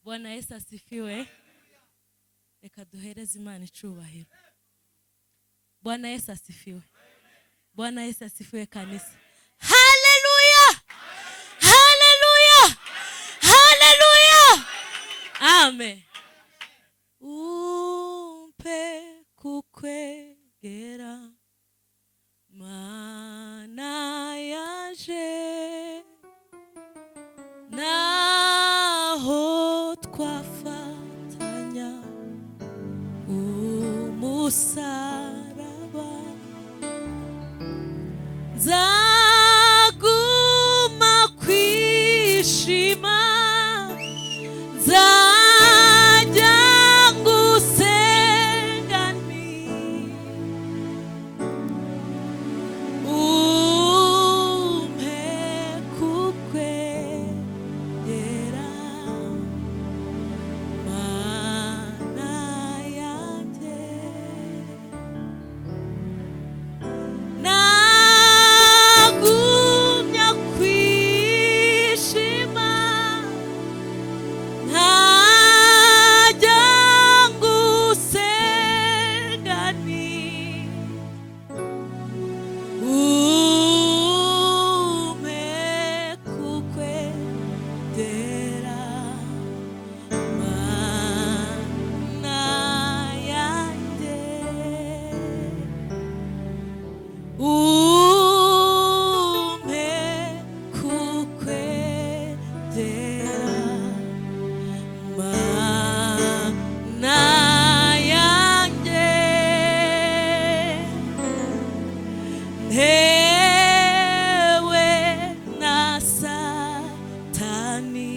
Bwana Yesu asifiwe. Reka duhereze Imana icubahiro. Bwana Yesu asifiwe. Bwana Yesu asifiwe, kanisa. Haleluya, haleluya, haleluya, amen. Umpe kukwegera, Mana yaje, naho twafatanya umusaraba, nzaguma kwishima, nzajya ngusenga nti umpe kukwegera, Mana yanjye. Nagumya kwishima, ntajya ngusenga nti umpe kukwegera, Mana yanjye. Umpe kukwegera, Mana yanjye. Ntewe na Satani,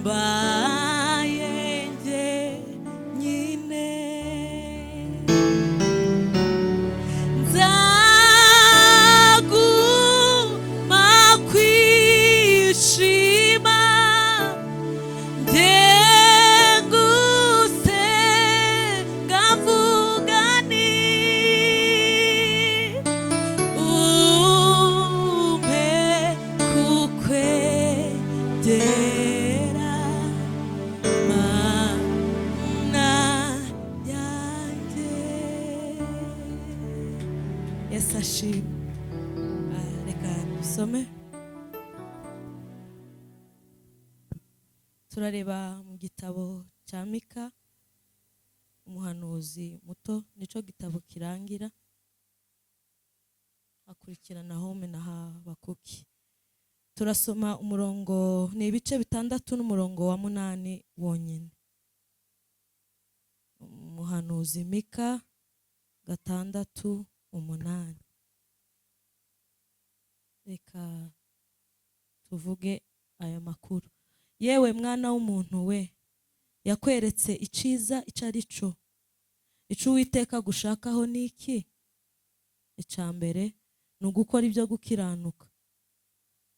mbaye njyenyine, nzaguma kwishima, njye gusenga mvuga nti umpe kukwegera, Mana yanjye. Yesu ashimwe. Reka dusome. Turareba mu gitabo cya Mika, umuhanuzi muto, nico gitabo kirangira, akurikirana Home na Habakuki. Turasoma umurongo, ni ibice 6 n'umurongo wa 8 wonyine. Umuhanuzi Mika 6:8. Reka tuvuge aya makuru. Yewe mwana w'umuntu we, yakweretse iciza icyo ari cyo. Ico Uwiteka agushakaho ni iki? Icya mbere ni ugukora ibyo gukiranuka,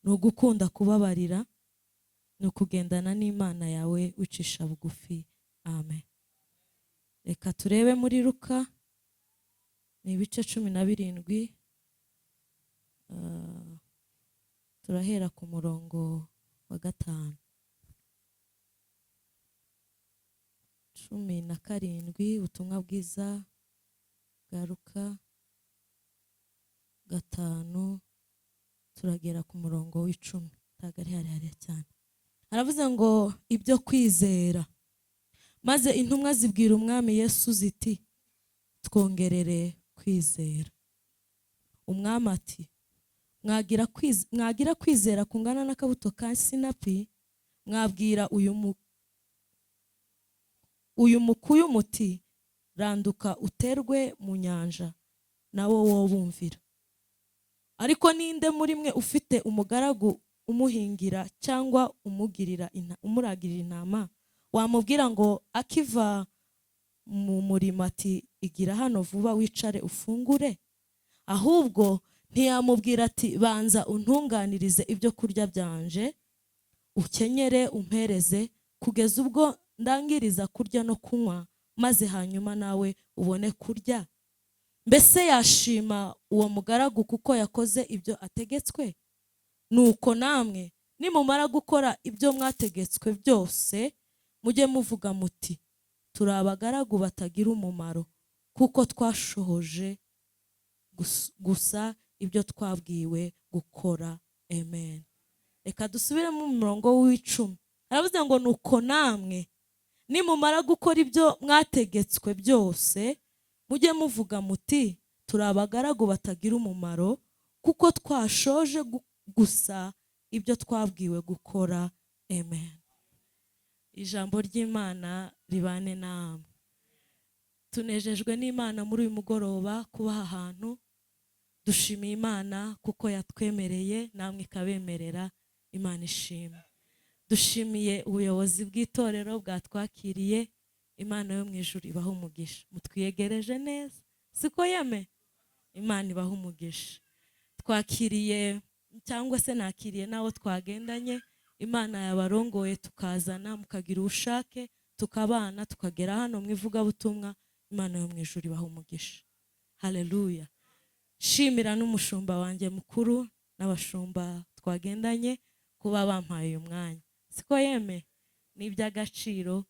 ni ugukunda kubabarira, ni ukugendana n'Imana yawe wicisha bugufi. Amen. Reka turebe muri Luka, ni ibice 17, turahera ku murongo wa 5. 17, ubutumwa bwiza bwa Luka 5, turagera ku murongo w'10. Ntabwo ari harehare cyane. Aravuze ngo ibyo kwizera. Maze intumwa zibwira umwami Yesu ziti twongerere kwizera. Umwami ati mwagira kwizera kungana n'akabuto ka sinapi, mwabwira uyu mukuyu muti randuka uterwe mu nyanja, nawo wobumvira. Ariko ninde muri mwe ufite umugaragu umuhingira cyangwa umuragirira intama, wamubwira ngo akiva mu murimo ati igira hano vuba wicare ufungure? Ahubwo ntiyamubwira ati banza untunganirize ibyo kurya byanje, ukenyere umpereze kugeza ubwo ndangiriza kurya no kunywa, maze hanyuma nawe ubone kurya. Mbese yashima uwo mugaragu kuko yakoze ibyo ategetswe? Nuko namwe Nimumara gukora ibyo mwategetswe byose, mujye muvuga muti: 'Turi abagaragu batagira umumaro, kuko twashohoje gusa ibyo twabwiwe gukora.' Amen. Reka dusubiremo umurongo w'10. Aravuze ngo: "Nuko namwe nimumara gukora ibyo mwategetswe byose, mujye muvuga muti: 'Turi abagaragu batagira umumaro, kuko twashoje gusa ibyo twabwiwe gukora.'" Amen. Ijambo ry'Imana ribane namwe. Tunejejwe n'Imana muri uyu mugoroba kuba aha hantu. Dushimiye Imana kuko yatwemereye, namwe ikabemerera. Imana ishimwe. Dushimiye ubuyobozi bw'itorero bwatwakiriye. Imana yo mu ijuru ibaha umugisha. Mutwiyegereje neza, siko yeme? Imana ibaha umugisha. Twakiriye, cyangwa se nakiriye n'abo twagendanye. Imana yabarongoye tukazana, mukagira ubushake, tukabana, tukagera hano mu ivugabutumwa. Imana yo mu ijuru ibaha umugisha. Haleluya. Shimira n'umushumba wanjye mukuru n'abashumba twagendanye kuba bampaye uyu mwanya, siko yeme? Ni iby'agaciro,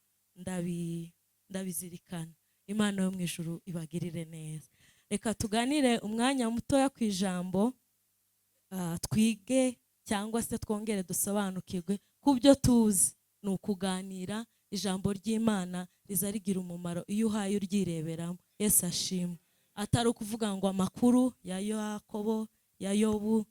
ndabizirikana. Imana yo mu ijuru ibagirire neza. Reka tuganire umwanya mutoya ku ijambo, twige cyangwa se twongere dusobanukirwe ku byo tuzi. Ni ukuganira ijambo ry'Imana, riza rigira umumaro iyo uhaye uryireberamo. Yesu ashimwe. Atari ukuvuga ngo amakuru ya Yakobo, ya Yobu,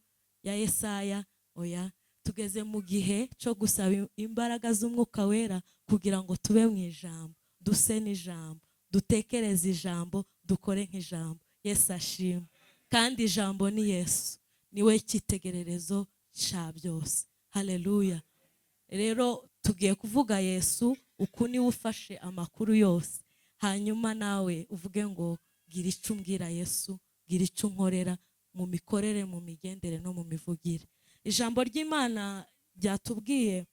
ya Yesaya. Oya, tugeze mu gihe cyo gusaba imbaraga z'Umwuka Wera kugira ngo tube mu ijambo, duse n'ijambo, dutekereze ijambo, dukore nk'ijambo. Yesu ashimwe. Kandi ijambo ni Yesu, niwe cyitegererezo cya byose. Haleluya. Rero tugiye kuvuga Yesu, uku niwe ufashe amakuru yose. Hanyuma nawe uvuge ngo: "Gira icyo umbwira Yesu, gira icyo unkorera mu mikorere, mu migendere no mu mivugire." Ijambo ry'Imana ryatubwiye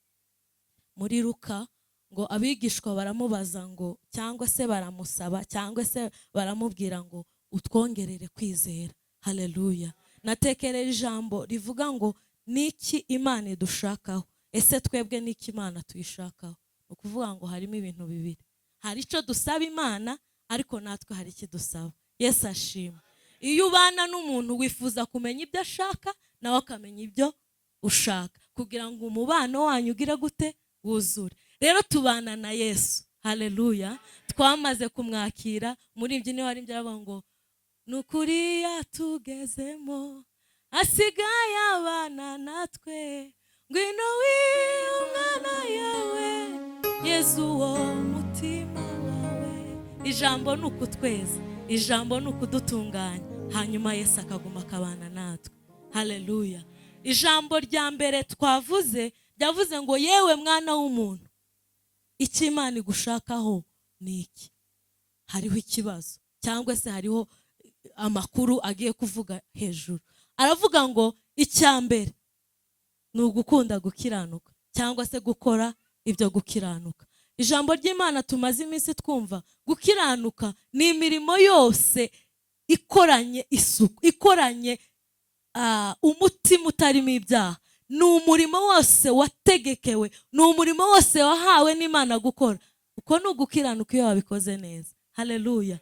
muri Luka ngo abigishwa baramubaza ngo, cyangwa se baramusaba, cyangwa se baramubwira ngo: "Utwongerere kwizera." Haleluya. Natekereje ijambo rivuga ngo: "Niki Imana idushakaho? Ese twebwe niki Imana tuyishakaho?" Ni ukuvuga ngo harimo ibintu bibiri: hari icyo dusaba Imana, ariko natwe hari icyo dusaba. Yesu ashimwe. Iyo ubana n'umuntu, wifuza kumenya ibyo ashaka, nawe akamenya ibyo ushaka, kugira ngo umubano wanyu ugire gute? Wuzure. Rero tubana na Yesu. Haleluya. Twamaze kumwakira. Muri ibyo niho hari ibyo ngo: "Ni ukuri yatugezemo, asigaye abana natwe. Ngwino wihe umwana yawe Yezu uwo mutima wawe." Ijambo ni ukutweza, ijambo ni ukudutunganya, hanyuma Yesu akaguma akabana natwe. Haleluya. Ijambo rya mbere twavuze ryavuze ngo: "Yewe mwana w'umuntu, icyo Imana igushakaho ni iki?" Hariho ikibazo, cyangwa se hariho amakuru agiye kuvuga hejuru. Aravuga ngo icya mbere ni ugukunda gukiranuka, cyangwa se gukora ibyo gukiranuka. Ijambo ry'Imana tumaze iminsi twumva, gukiranuka ni imirimo yose ikoranye isuku, ikoranye umutima utarimo ibyaha. Ni umurimo wose wategekewe, ni umurimo wose wahawe n'Imana gukora. Uko ni ugukiranuka iyo wabikoze neza. Haleluya,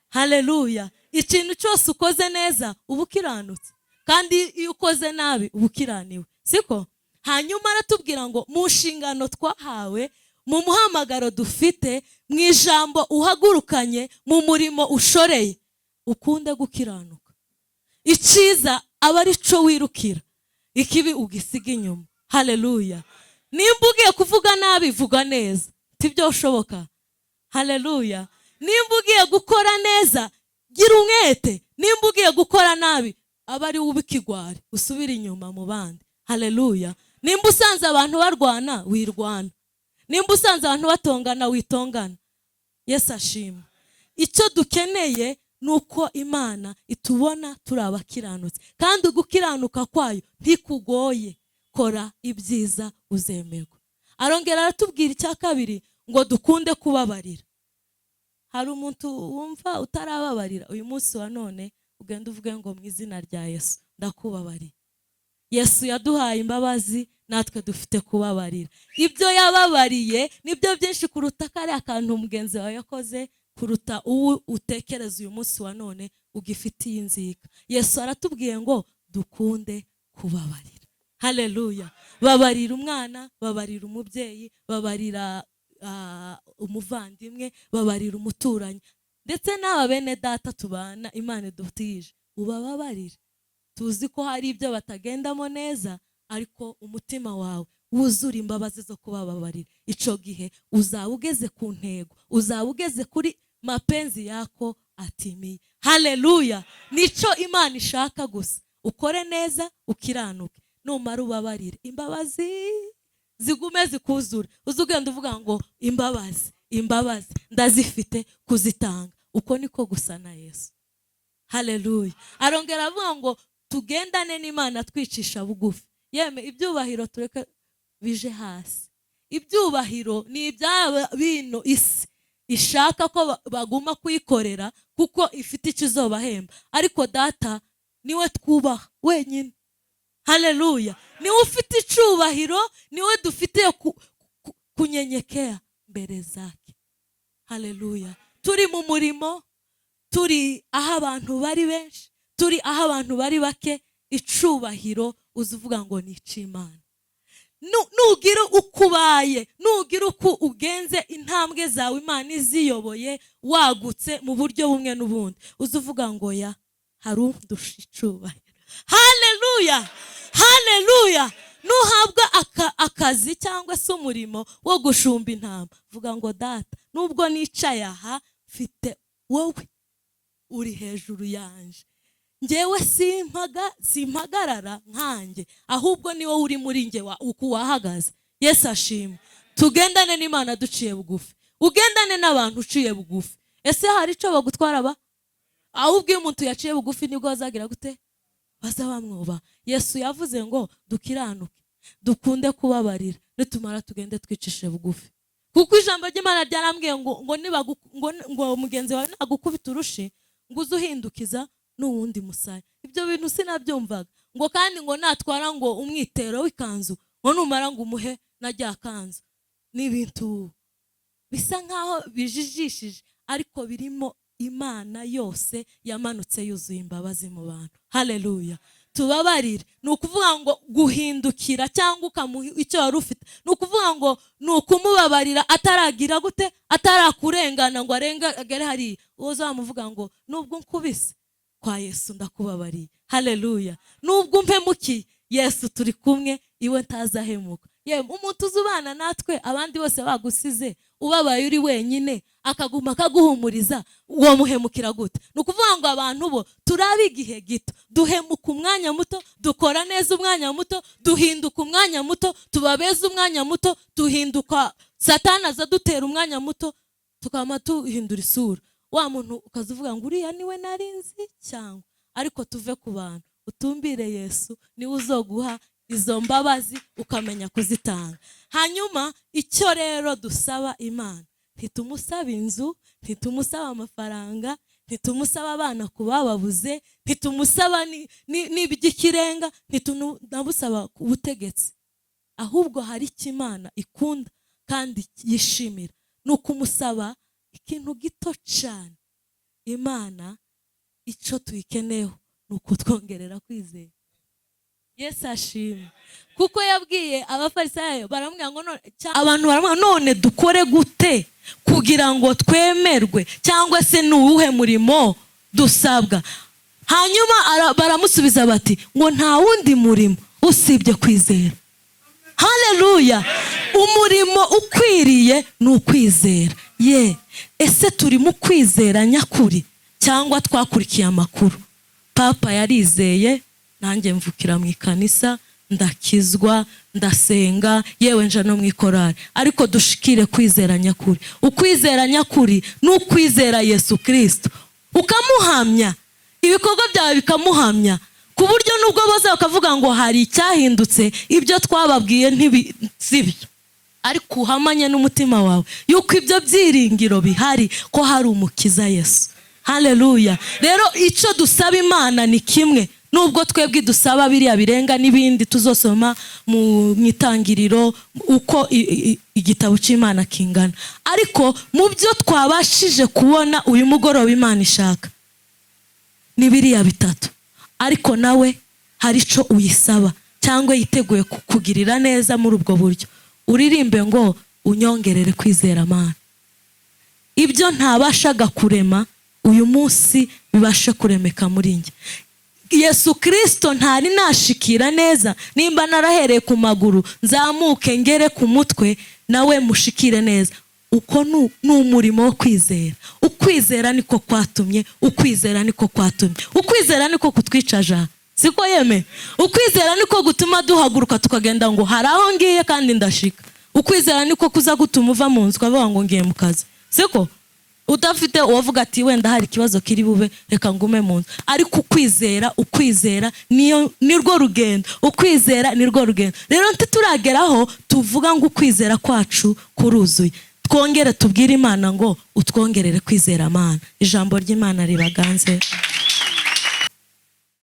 haleluya. Ikintu cyose ukoze neza uba ukiranutse, kandi iyo ukoze nabi uba ukiraniwe, siko? Hanyuma aratubwira ngo mu nshingano twahawe, mu muhamagaro dufite, mu ijambo uhagurukanye, mu murimo ushoreye, ukunde gukiranuka. Icyiza aba ari cyo wirukira, ikibi ugisiga inyuma. Haleluya. Nimba ugiye kuvuga nabi, vuga neza. Tibyoshoboka? Haleluya. Nimba ugiye gukora neza, gira umwete. Nimba ugiye gukora nabi, aba ari ube ikigwari, usubire inyuma mu bandi. Haleluya. Nimba usanze abantu barwana, wirwana. Nimba usanze abantu batongana, witongana. Yesu ashima. Icyo dukeneye ni uko Imana itubona turi abakiranutsi, kandi gukiranuka kwayo ntikugoye. Kora ibyiza uzemerwa. Arongera aratubwira icya kabiri ngo dukunde kubabarira. Hari umuntu wumva utarababarira? Uyu munsi wa none ugenda uvuge ngo: "Mu izina rya Yesu ndakubabariye." Yesu yaduhaye imbabazi, Natwe dufite kubabarira. Ibyo yababariye nibyo byinshi kuruta kariya kantu mugenzi wawe yakoze, kuruta uwo utekereza uyu munsi wa none ugifitiye inzika. Yesu aratubwiye ngo dukunde kubabarira. Haleluya! Babarira umwana, babarira umubyeyi, babarira umuvandimwe, babarira umuturanyi, ndetse n'aba bene data tubana Imana idutije, ubababarire. Tuzi ko hari ibyo batagendamo neza, ariko umutima wawe wuzura imbabazi zo kubababarira. Icyo gihe uzaba ugeze ku ntego, uzaba ugeze kuri mapenzi yako atimie. Haleluya! Nicyo Imana ishaka gusa. Ukore neza, ukiranuke, numara ubabarire, imbabazi zigume zikuzure. Uze ugenda uvuga ngo: "Imbabazi, imbabazi ndazifite kuzitanga." Uko niko gusa na Yesu. Haleluya! Arongera avuga ngo tugendane n'Imana twicisha bugufi. Yeme, ibyubahiro tureke bije hasi. Ibyubahiro ni ibya bino isi ishaka ko baguma kuyikorera kuko ifite icyo izobahemba, ariko Data niwe twubaha wenyine. Haleluya! Niwe ufite icubahiro, niwe dufitiye kunyenyekea mbere zake. Haleluya! Turi mu murimo, turi aho abantu bari benshi, turi aho abantu bari bake, icubahiro uza uvuga ngo ni ic'Imana. Nugira uko ubaye, nugira uko ugenze, intambwe zawe Imana iziyoboye, wagutse mu buryo bumwe n'ubundi, uza uvuga ngo: "Ya, hari undusha icubahiro." Haleluya, haleluya! Nuhabwa akazi cyangwa se umurimo wo gushumba intama, vuga ngo: "Data, nubwo nicaye aha, mfite wowe uri hejuru yanje. Ngewe simpagarara nkanjye, ahubwo ni wowe uri muri nge uku wahagaze." Yesu ashimwe! Tugendane n'Imana duciye bugufi. Ugendane n'abantu uciye bugufi. Ese hari icyo bagutwara ba? Ahubwo iyo umuntu yaciye bugufi, nibwo bazagira gute? Baza bamwubaha. Yesu yavuze ngo dukiranuke, dukunde kubabarira, nitumara tugende twicishe bugufi, kuko ijambo ry'Imana ryarambwiye ngo mugenzi wawe nagukubita urushi, ngo uze uhindukiza n'uwundi musaya. Ibyo bintu sinabyumvaga. Ngo kandi ngo natwara ngo umwitero w'ikanzu, ngo numara ngo umuhe na rya kanzu. Ni ibintu bisa nkaho bijijishije, ariko birimo Imana yose yamanutse yuzuye imbabazi mu bantu. Haleluya! Tubabarire. Ni ukuvuga ngo guhindukira cyangwa ukamuha icyo wari ufite, ni ukuvuga ngo ni ukumubabarira ataragira gute? Atarakurengana ngo arenge agere hariya. Uwo uzamuvuga ngo: "Nubwo nkubise, kwa Yesu ndakubabariye." Haleluya! "Nubwo umpemukiye, Yesu turi kumwe, iwe ntazahemuka." Yewe, umuntu uzi ubana natwe, abandi bose bagusize, ubabaye uri wenyine, akaguma akaguhumuriza, uwo muhemukira gute? Ni ukuvuga ngo abantu bo turabe igihe gito, duhemuka umwanya muto, dukora neza umwanya muto, duhinduka umwanya muto, tubabeza umwanya muto, duhinduka. Satani aza dutera umwanya muto, tukaba tuhindura isura. Wa muntu ukaza uvuga ngo: "Uriya niwe nari nzi?" Cyangwa ariko tuve ku bantu, utumbire Yesu, niwe uzoguha izo mbabazi ukamenya kuzitanga. Hanyuma icyo rero dusaba Imana, ntitumusaba inzu, ntitumusaba amafaranga, ntitumusaba abana kubababuze, ntitumusaba n'iby'ikirenga, ntitunamusaba ubutegetsi. Ahubwo hari icyo Imana ikunda kandi yishimira, ni ukumusaba ikintu gito cyane. Imana icyo tuyikeneyeho ni ukutwongerera kwizera. Yesu ashimwe! Kuko yabwiye Abafarisayo, baramubwira ngo none abantu baramubwira: "None dukore gute kugira ngo twemerwe?" Cyangwa se: "Ni uwuhe murimo dusabwa?" Hanyuma baramusubiza bati ngo: "Nta wundi murimo usibye kwizera." Haleluya! Umurimo ukwiriye ni ukwizera. Ye, ese turi mu kwizera nyakuri cyangwa twakurikiye amakuru? Papa yarizeye, nanjye mvukira mu ikanisa, ndakizwa, ndasenga, yewe nja no mu ikorari. Ariko dushikire kwizera nyakuri. Ukwizera nyakuri ni ukwizera Yesu Kirisito, ukamuhamya, ibikorwa byawe bikamuhamya, ku buryo nubwo boza bakavuga ngo hari icyahindutse, ibyo twababwiye si byo, ariko uhamanye n'umutima wawe yuko ibyo byiringiro bihari, ko hari Umukiza Yesu. Haleluya! Rero icyo dusaba Imana ni kimwe. Nubwo twebwe dusaba biriya birenga n'ibindi tuzosoma mu Itangiriro uko igitabo cy'Imana kingana, ariko mu byo twabashije kubona uyu mugoroba Imana ishaka ni biriya bitatu. Ariko nawe hari icyo uyisaba cyangwa yiteguye kukugirira neza muri ubwo buryo. Uririmbe ngo: "Unyongerere kwizera, Mana, ibyo ntabashaga kurema uyu munsi bibashe kuremeka muri njye. Yesu Kirisito ntari nashikira neza, nimba narahereye ku maguru nzamuke ngere ku mutwe, nawe mushikire neza." Uko ni umurimo wo kwizera. Ukwizera niko kwatumye, ukwizera niko kwatumye, ukwizera niko kutwicaja, siko yeme? Ukwizera niko gutuma duhaguruka tukagenda ngo hari aho ngiye kandi ndashika. Ukwizera niko kuza gutuma uva mu nzu ukavuga ngo ngiye mu kazi, siko? Udafite uwavuga ati wenda hari ikibazo kiri bube, reka ngume mu nzu. Ariko ukwizera, ukwizera niyo nirwo rugendo, ukwizera nirwo rugendo. Rero ntiturageraho tuvuga ngo ukwizera kwacu kuruzuye. Twongere tubwire Imana ngo utwongerere kwizera, Mana. Ijambo ry'Imana ribaganze.